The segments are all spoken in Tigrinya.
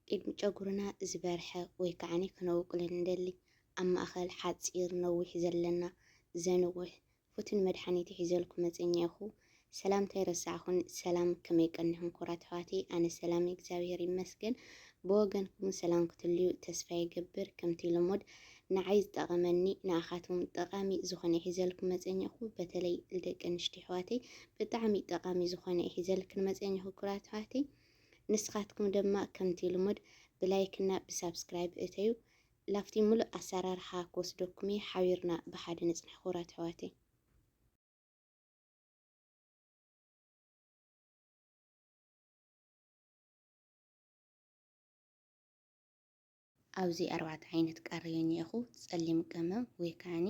ቅድሚ ጨጉርና ዝበርሐ ወይ ከዓኒ ክነውቅሎ ንደሊ፣ ኣብ ማእኸል ሓፂር ነዊሕ ዘለና ዘንውሕ ፍቱን መድሓኒት ሒዘልኩም መፅኘኹ። ሰላምታ ይረሳዕኹን። ሰላም፣ ከመይ ቀኒኹም ክቡራት ኣሕዋተይ? ኣነ ሰላም እግዚኣብሔር ይመስገን። ብወገንኩም ሰላም ክትልዩ ተስፋ ይገብር። ከምቲ ልሙድ ንዓይ ዝጠቐመኒ ንኣኻትኩም ጠቓሚ ዝኾነ ሒዘልኩም መፅኘኹ። በተለይ ልደቂ ኣንስትዮ ኣሕዋተይ ብጣዕሚ ጠቓሚ ዝኾነ ሒዘልክን መፅኘኹ ክቡራት ኣሕዋተይ። ንስኻትኩም ድማ ከምቲ ልሙድ ብላይክ እና ብሳብስክራይብ እተዩ። ላፍቲ ሙሉእ ኣሰራርሓ ክወስደኩም እየ። ሓቢርና ብሓደ ንጽናሕ ክቡራት ኣሕዋተይ። ኣብዚ ኣርባዕተ ዓይነት ቃርዮ እኒኤኹ። ጸሊም ቀመም ወይ ከዓኒ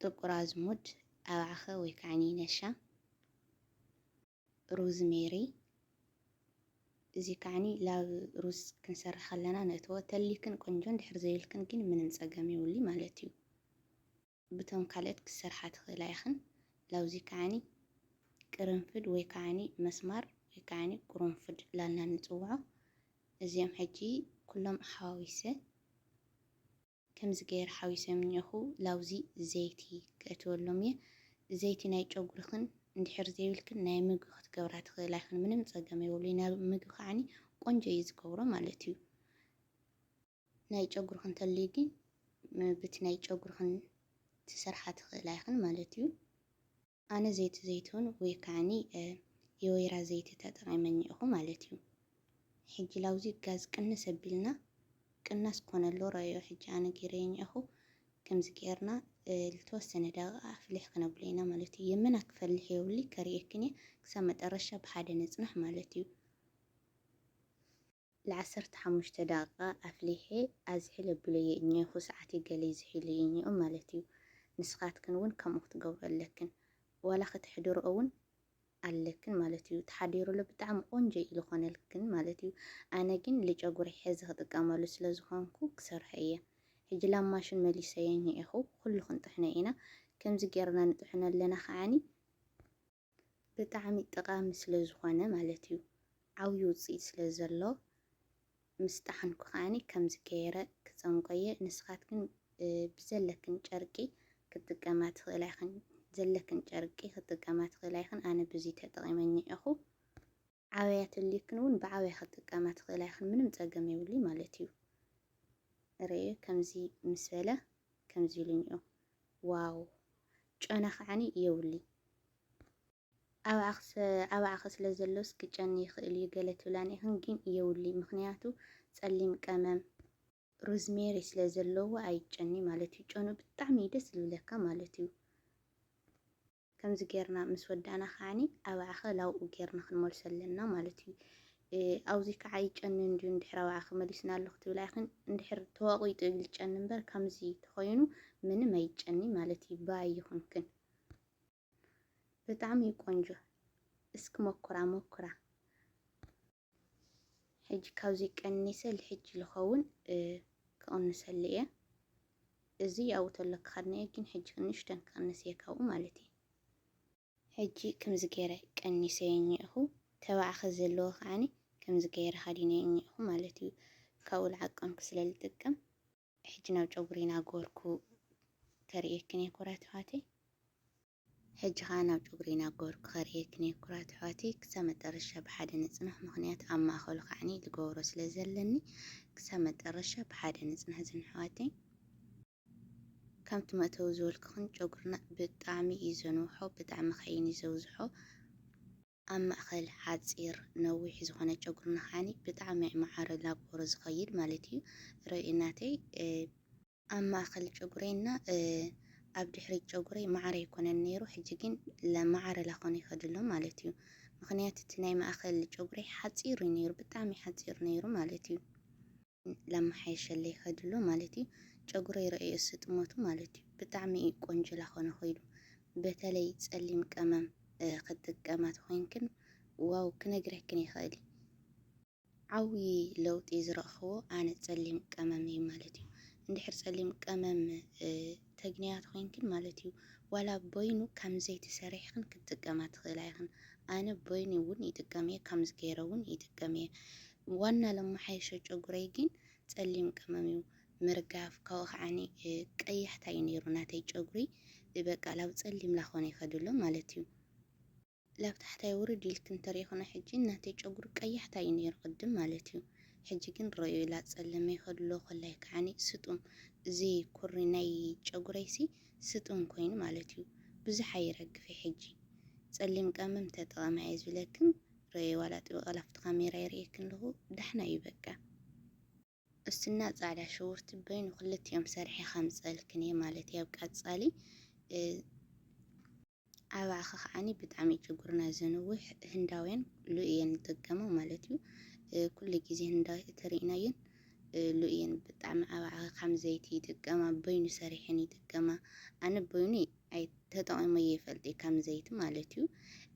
ጥቁር ኣዝሙድ፣ ኣባዕኸ ወይ ከዓኒ ነሻ፣ ሮዝሜሪ። እዚ ከዓኒ ላብ ሩዝ ክንሰርሕ ከለና ነእትዎ። ተልይክን ቆንጆ እንድሕር ዘይብልክን ግን ምንም ጸገም የብሉይ ማለት እዩ። ብቶም ካልኦት ክትሰርሓ ትኽእላ ኢኽን። ላውዚ ከዓኒ ቅርንፍድ ወይ ከዓኒ መስማር ወይ ከዓኒ ቅርንፉድ ላልና ንጽውዖ። እዚኦም ሕጂ ኩሎም ሓዋዊሰ ከምዚ ገይረ ሓዊሰ እኒኤኹ። ላውዚ ዘይቲ ከእትወሎም እየ። ዘይቲ ናይ ጨጉርኽን እንድሕር ዘይብልክን ናይ ምግቢ ክትገብራ ትኽእላ ኢኽን። ምንም ጸገም የብሉይ። ናይ ምግቢ ከዓኒ ቆንጆ እዩ ዝገብሮ ማለት እዩ። ናይ ጨጉርኽን ተልዩ ግን ም-፣ ብቲ ናይ ጨጉርኽን ትሰርሓ ትኽእላ ኢኽን ማለት እዩ። ኣነ ዘይቲ ዘይቱን ወይ ከዓኒ፣ እ፣ የወይራ ዘይቲ ተጠቒመ እኒኤኹ ማለት እዩ። ሕጂ ላውዚ ጋዝ ቅንስ ኣቢልና፣ ቅናስ ኮነ ኣሎ ረኣዮ። ሕጂ ኣነ ገይረ እኒኤኹ። ከምዚ ገይርና፣ እ፣ ልተወሰነ ደቂቃ ኣፍሊሕ ክነብሎ ኢና ማለት እዩ። የመና ክፈልሕ የብሉይ፣ ከርእየክን እየ። ክሳብ መጠረሻ ብሓደ ንጽናሕ ማለት እዩ። ለዓሰርተ ሓሙሽተ ደቂቃ ኣፍሊሐ ኣዝሒለ ኣቢለዮ እኒኤኹ፣ ሰዓተይ ገለ ዝሒሉ እዩ እኒኦ ማለት እዩ። ንስኻትክን እውን ከምኡ ክትገብሩ ኣለክን። ዋላ ከተሕድርኦ እውን ኣለክን ማለት እዩ። ተሓዲሩሉ ብጣዕሚ ቆንጆ እዩ ዝኾነልክን ማለት እዩ። ኣነ ግን ልጨጉሪ ሕዚ ክጥቀመሉ ስለ ዝኾንኩ ክሰርሖ እየ። ሕጂ ላብ ማሽን መሊሰዮ እኒኤኹ። ኩሉ ክንጥሕኖ ኢና። ከምዚ ጌርና ንጥሕኖ ኣለና ከዓኒ ብጣዕሚ ጠቓሚ ስለ ዝኾነ ማለት እዩ። ዓብዪ ውፅኢት ስለ ዘሎ ምስ ጠሓንኩ ከዓኒ ከምዚ ገይረ ክፀምቆ እየ። ንስኻትክን፣ እ፣ ብዘለክን ጨርቂ ክትጥቀማ ትኽእላ ኢኽን። ዘለክን ጨርቂ ክትጥቀማ ትኽእላ ኢኽን። ኣነ ብዚ ተጠቒመ እኒኤኹ። ዓብያ ተልይክን እውን ብዓብያ ክትጥቀማ ትኽእላ ኢኽን። ምንም ፀገም የብሉይ ማለት እዩ። ርእዩ ከምዚ ምስ በለ ከምዚ ኢሉ እኒኦ። ዋው! ጨና ከዓኒ የብሉይ። ኣባዕኸ ስለ ዘሎስ ክጨኒ ይኽእል እዩ ገለ ትብላኒ ኢኽን፣ ግን የብሉይ። ምኽንያቱ ጸሊም ቀመም፣ ሮዝሜሪ ስለ ዘለዎ ኣይጨኒ ማለት እዩ። ጨኑ ብጣዕሚ እዩ ደስ ዝብለካ ማለት እዩ። ከምዚ ጌርና ምስ ወዳእና ከዓኒ ኣባዕኸ ላብኡ ጌርና ክንመልሶ ኣለና ማለት እዩ። እ፣ ኣብዚ ከዓ ይጨኒ እንድዩ እንድሕር ኣባዕኸ መሊስናሉ ክትብላ ኢኽን። እንድሕር ተዋቒጡ ይብል ጨኒ እምበር ከምዚ ተኾይኑ ምንም ኣይጨኒ ማለት እዩ። ባይ ይኹንክን። ብጣዕሚ እዩ ቆንጆ። እስኪ ሞክራ፣ ሞክራ። ሕጂ ካብዚ ቀኒሰ ልሕጂ ልኸውን፣ እ፣ ክቕንሰሉ እየ። እዚ ኣብኡ ተሎ ክኸድነ እየ፣ ግን ሕጂ ንእሽተን ክቕንስ እየ ካብኡ ማለት እዩ። ሕጂ ከምዚ ገይረ ቀኒሰዮ እኒኤኹ። ተባዕኸ ዘለዎ ከዓኒ ከምዚ ገይረ ከዲነዮ እኒኤኹ ማለት እዩ። ካብኡ ልዓቀንኩ ስለ ልጥቀም። ሕጂ ናብ ጨጉሪ እናገበርኩ ከርእየክን እየ ኩራት ኣሕዋተይ። ሕጂ ኸዓ ናብ ጨጉሪ እናገበርኩ ከርእየክን እየ ኩራት ኣሕዋተይ። ክሳብ መጠረሻ ብሓደ ንጽናሕ፣ ምኽንያት ኣብ ማእኸሉ ከዓኒ ልገብሮ ስለ ዘለኒ፣ ክሳብ መጠረሻ ብሓደ ንጽናሕ ዝን ኣሕዋተይ። ከምቲ መእተዊ ዝበልኩኽን ጨጉርና ብጣዕሚ እዩ ዘንውሖ፣ ብጣዕሚ ከይን እዩ ዘብዝሖ። ኣብ ማእኸል ሓፂር ነዊሕ ዝኾነ ጨጉርና ከዓኒ ብጣዕሚ እዩ ማዕረ እናገበሮ ዝኸይድ ማለት እዩ። ርእዩ ናተይ፣ እ፣ ኣብ ማእኸል ጨጉረይና፣ እ፣ ኣብ ድሕሪት ጨጉረይ ማዕረ ኣይኮነን ነይሩ፣ ሕጂ ግን ለ-፣ ማዕረ ላኾነ ይኸድ ኣሎ ማለት እዩ። ምኽንያቱ እቲ ናይ ማእኸል ጨጉረይ ሓፂር እዩ ነይሩ፣ ብጣዕሚ ሓፂር ነይሩ ማለት እዩ። ለመሓየሸለይ ይኸድ ኣሎ ማለት እዩ። ጨጉረይ ረእዮ ስጥመቱ ማለት እዩ። ብጣዕሚ እዩ ቆንጆ ላኾነ ኸይዱ። በተለይ ጸሊም ቀመም፣ እ፣ ክጥቀማ ተኾይንክን፣ ዋው፣ ክነግረክን ይኽእል እዩ። ዓብዪ ለውጢ ዝረእኽዎ ኣነ ጸሊም ቀመም እዩ ማለት እዩ። እንድሕር ጸሊም ቀመም፣ እ፣ ተግንያ ተኾይንክን ማለት እዩ፣ ዋላ በይኑ ከም ዘይቲ ሰሪሕኽን ክትጥቀማ ትኽእላ ኢኽን። ኣነ በይኑ እውን ይጥቀም እየ፣ ከምዚ ገይረ እውን ይጥቀም እየ። ዋና ለመሓየሸ ጨጉረይ ግን ጸሊም ቀመም እዩ። ምርጋፍ ካብኡ ከዓኒ፣ እ፣ ቀያሕታ እዩ ነይሩ ናተይ ጨጉሪ። እ፣ በቃ ላብ ጸሊም ላኾነ ይኸድሎ ማለት እዩ። ላብ ታሕታይ ውርድ ኢልክን እንተሪኢኽና ሕጂ ናተይ ጨጉሪ ቀያሕታ እዩ ነይሩ ቅድም ማለት እዩ። ሕጂ ግን ረእዩ ላጸለመ ይኸድሎ፣ ኮላይ ከዓኒ ስጡም፣ እዚ ኩሪ ናይ ጨጉረይሲ ስጡም ኮይኑ ማለት እዩ። ብዙሕ ኣይረግፍ እዩ ሕጂ። ጸሊም ቀመም ተጠቐማ እየ ዝብለክን፣ ረእዩ ዋላ ጥብቕ ላፍቲ ካሜራ ይርእየክን ኣለኹ፣ ዳሕና እዩ በቃ። እስና ጻዕዳ ሽውርቲ በይኑ ክልቲኦም ሰሪሐ ከምጸልክን እየ ማለት እዩ። ኣብ ቀጻሊ፣ እ፣ ኣባዕኸ ከዓኒ ብጣዕሚ ጨጉርና ዘንውሕ ህንዳውያን ሉ እየን ዝጥቀማ ማለት እዩ። እ፣ ኩሉ ግዜ ህንዳውያን ተሪእናየን፣ እ፣ ሉ እየን ብጣዕሚ ኣባዕኸ ከም ዘይቲ ይጥቀማ፣ በይኑ ሰሪሐን ይጥቀማ። ኣነ በይኑ ኣይተጠቒመዮ ይፈልጥ እየ ከም ዘይቲ ማለት እዩ።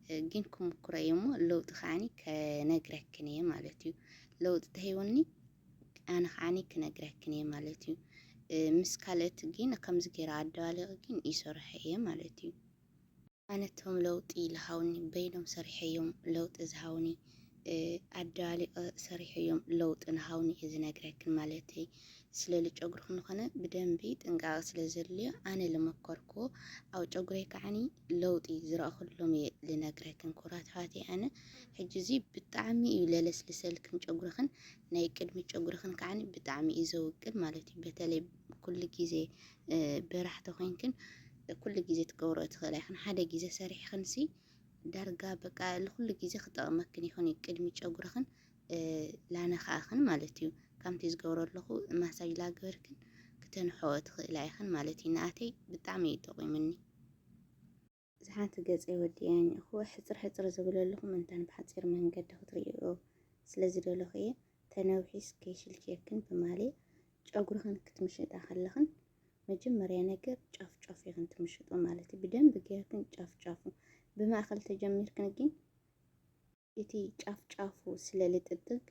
እ፣ ግን ክምኩሮ እየ እሞ ለውጢ ከዓኒ ከነግረክን እየ ማለት እዩ። ለውጢ ተሂወኒ ኣነ ከዓኒ ክነግረክን እየ ማለት እዩ። እ፣ ምስ ካልኦት ግን ከምዚ ገይረ ኣደባሊቐ ግን ይሰርሖ እየ ማለት እዩ። ኣነ እቶም ለውጢ ልሃውኒ በይኖም ሰሪሐዮም ለውጢ ዝሃውኒ፣ እ፣ ኣደባሊቐ ሰሪሐዮም ለውጢ ንሃውኒ እየ ዝነግረክን ማለተይ። ስለ ልጨጉርኽን ዝኾነ ብደንቢ ጥንቃቐ ስለ ዘድልዮ ኣነ ልመከርክዎ ኣብ ጨጉረይ ከዓኒ ለውጢ ዝረእኹሎም እየ ልነግረክን ኩራት ኣሕዋተይ። ኣነ ሕጂ እዚ ብጣዕሚ እዩ ለለስልሰልክን ጨጉርኽን፣ ናይ ቅድሚ ጨጉርኽን ከዓኒ ብጣዕሚ እዩ ዘውቅል ማለት እዩ። በተለይ ኩሉ ግዜ፣ እ፣ በራሕ ተኾይንክን ኩሉ ግዜ ትገብሮ ትኽእላ ኢኽን። ሓደ ግዜ ሰሪሕኽንሲ ዳርጋ በቃ ልኩሉ ግዜ ክጠቕመክን ይኹን እዩ ቅድሚ ጨጉርኽን፣ እ፣ ላነኽኣኽን ማለት እዩ። ከምቲ ዝገብሮ ኣለኹ ማሳጅ ላገበርክን ክተንሕኦ ትኽእላ ኢኽን ማለት እዩ። ንኣተይ ብጣዕሚ እዩ ጠቒሙኒ። እዚ ሓንቲ ገጸይ ወዲእያ እኒኣኹ። ሕጽር ሕጽር ዝብል ኣለኹ፣ ምእንታን ብሓጺር መንገዲ ክትርእይኦ ስለ ዝደለኹ እየ። ተነውሒስ ከይሽልክየክን ብማልየ ጨጉርኽን ክትምሽጣ ከለኽን መጀመርያ ነገር ጫፍ ጫፍ ኢኽን ትምሽጦ ማለት እዩ። ብደንቢ ጌርክን ጫፍ ጫፉ። ብማእኸል ተጀሚርክን ግን እቲ ጫፍ ጫፉ ስለ ልጥጥግ፣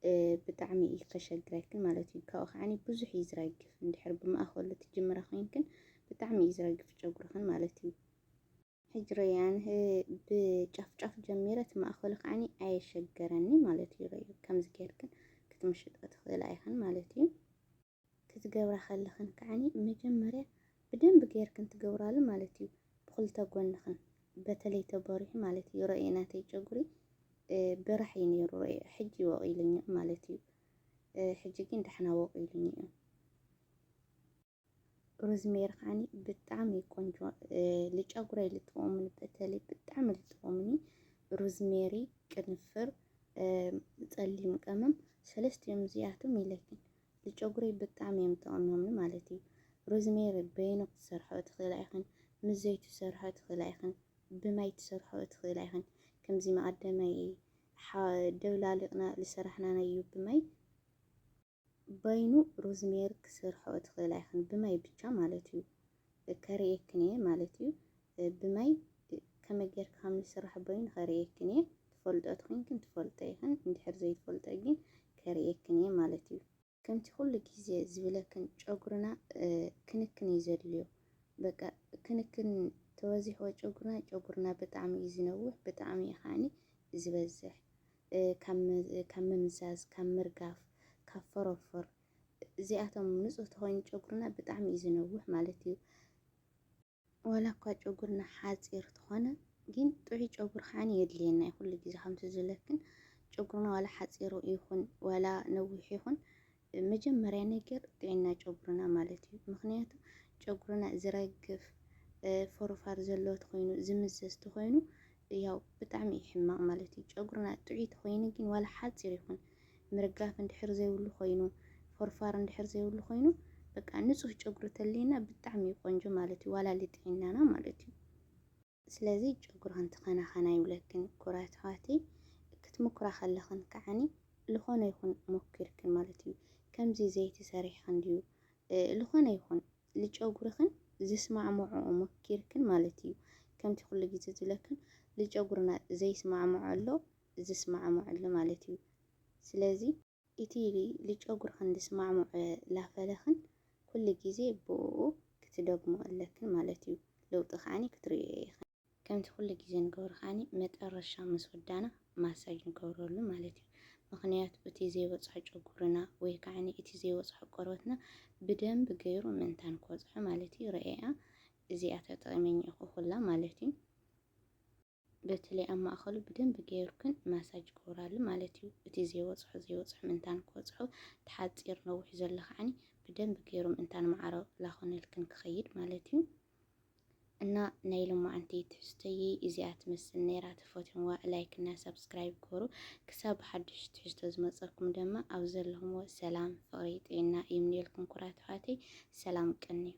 እ፣ ብጣዕሚ እዩ ከሸግረክን ማለት እዩ። ካብኡ ከዓኒ ብዙሕ እዩ ዝረግፍ። እንድሕር ብማእኸሉ ትጅምራ ኮይንክን ብጣዕሚ እዩ ዝረግፍ ጨጉርኽን ማለት እዩ። ሕጂ ረኣያ፣ ኣነ ብጫፍ ጫፍ ጀሚረ፣ እቲ ማእከሉ ከዓኒ ኣየሸገረኒ ማለት እዩ። ረኣዩ፣ ከምዚ ጌርክን ክትምሽጦ ትኽእላ ኢኽን ማለት እዩ። ክትገብራ ከለኽን ከዓኒ መጀመርያ ብደንቢ ጌርክን ትገብራሉ ማለት እዩ። ብኽልተ ጎንኽን፣ በተለይ ተበሪሑ ማለት እዩ። ረኣዩ፣ ናተይ ጨጉሪ፣ እ፣ በራሕ እዩ ነይሩ፣ ረኣዩ፣ ሕጂ ወቒሉኒ ማለት እዩ። እ፣ ሕጂ ግን ዳሕና ወቒሉኒ እዩ። ሮዝሜሪ ከዓኒ ብጣዕሚ እዩ ቆንጆ፣ እ፣ ልጨጉረይ ልጥቆሙኒ፣ በተለይ ብጣዕሚ ልጥቆሙኒ ሮዝሜሪ፣ ቅንፍር፣ እ፣ ጸሊም ቀመም፣ ሰለስቲኦም እዚኣቶም ኢለክን ልጨጉረይ ብጣዕሚ እዮም ጠቐሞምኒ ማለት እዩ። ሮዝሜሪ በይኑ ክትሰርሖ ትኽእላ ኢኽን፣ ምስ ዘይቲ ትሰርሖ ትኽእላ ኢኽን፣ ብማይ ትሰርሖ ትኽእላ ኢኽን። ከምዚ መቐደማይ ሓ-፣ ደብላሊቕና ልሰራሕናናዩ ብማይ በይኑ ሮዝሜሪ ክሰርሖ ትኽእላ ኢኽን፣ ብማይ ብቻ ማለት እዩ። ከርእየክን እየ ማለት እዩ። ብማይ ከመይ ጌርካ ከም ዝስራሕ በይኑ ከርእየክን እየ። ትፈልጦ ተኾይንክን ትፈልጦ ኢኽን፣ እንድሕር ዘይትፈልጦ ግን ከርእየክን እየ ማለት እዩ። ከምቲ ኩሉ ግዜ ዝብለክን ጨጉርና፣ እ፣ ክንክን እዩ ዘድልዮ። በቃ ክንክን ተበዚሕዎ ጨጉርና፣ ጨጉርና ብጣዕሚ እዩ ዝነውሕ፣ ብጣዕሚ እዩ ከዓኒ ዝበዝሕ። እ፣ ካብ ም-፣ ካብ ምምዛዝ፣ ካብ ምርጋፍ፣ ካብ ፈሮፎር፣ እዚኣቶም ንጹህ ተኾይኑ ጨጉርና ብጣዕሚ እዩ ዝነውሕ ማለት እዩ። ዋላ እኳ ጨጉርና ሓጺር ተኾነ፣ ግን ጥዑይ ጨጉሪ ከዓኒ የድልየና እዩ። ኩሉ ግዜ ከምቲ ዝብለክን ጨጉርና ዋላ ሓጺሩ ይኹን ዋላ ነዊሕ ይኹን፣ መጀመርያ ነገር ጥዕና ጨጉርና ማለት እዩ። ምኽንያቱ ጨጉርና ዝረግፍ፣ እ፣ ፎርፋር ዘለዎ ተኾይኑ፣ ዝምዘዝ ተኾይኑ፣ ያው ብጣዕሚ እዩ ሕማቕ ማለት እዩ። ጨጉርና ጥዑይ ተኾይኑ ግን ዋላ ሓጺር ይኹን ምርጋፍ እንድሕር ዘይብሉ ኮይኑ፣ ፎርፋር እንድሕር ዘይብሉ ኮይኑ፣ በቃ ንጹህ ጨጉሪ ተልዩና ብጣዕሚ እዩ ቆንጆ ማለት እዩ። ዋላ ልጥዕናና ማለት እዩ። ስለዚ ጨጉርኽን ተኸናኸና ይብለክን ክቡራት ኣሕዋተይ። ክትምኩራ ከለኽን ከዓኒ ልኾነ ይኹን ሞኪርክን ማለት እዩ። ከምዚ ዘይቲ ሰሪሕኽን ድዩ፣ እ፣ ልኾነ ይኹን ልጨጉርኽን ዝስማዕምዖ ሞኪርክን ማለት እዩ። ከምቲ ኩሉ ግዜ ዝብለክን ልጨጉርና ዘይስማዕምዖ ኣሎ፣ ዝስማዕምዖ ኣሎ ማለት እዩ። ስለዚ እቲ ልጨጉርኽን ዝስማዕምዖ ላፈለኽን ኩሉ ግዜ ብእኡ ክትደግሞ ኣለክን ማለት እዩ። ለውጢ ከዓኒ ክትርእዮ ኢኽን። ከምቲ ኩሉ ግዜ ንገብሮ ከዓኒ መጠረሻ ምስ ወዳና ማሳጅ ንገብረሉ ማለት እዩ። ምኽንያቱ እቲ ዘይበፅሖ ጨጉርና ወይ ከዓ እቲ ዘይበፅሖ ቆርበትና ብደንብ ገይሩ ምእንታን ክወፅሖ ማለት እዩ። ረኤያ እዚኣ ተጠቂመኝ ኢኹ ኩላ ማለት እዩ። በተለይ ኣብ ማእኸሉ ብደንብ ገይርክን ማሳጅ ግበራሉ ማለት እዩ። እቲ ዘይወፅሖ ዘይወፅሖ ምእንታን ክወፅሖ ተሓፂር ነዊሕ ዘሎ ከዓኒ ብደንብ ገይሩ ምእንታን ማዕረ ላኾነልክን ክኸይድ ማለት እዩ። እና ናይ ሎማዓንቲ ትሕዝቶይ እዚኣ ትመስል ነይራ። ተፈትንዋ ላይክ እና ሳብስክራይብ ግበሩ። ክሳብ ብሓድሽ ትሕዝቶ ዝመፀኩም ድማ ኣብ ዘለኹምዎ ሰላም፣ ፍቕሪ፣ ጥዕና ይምንየልኩም ኩራት ኣሕዋተይ። ሰላም ቀንዩ።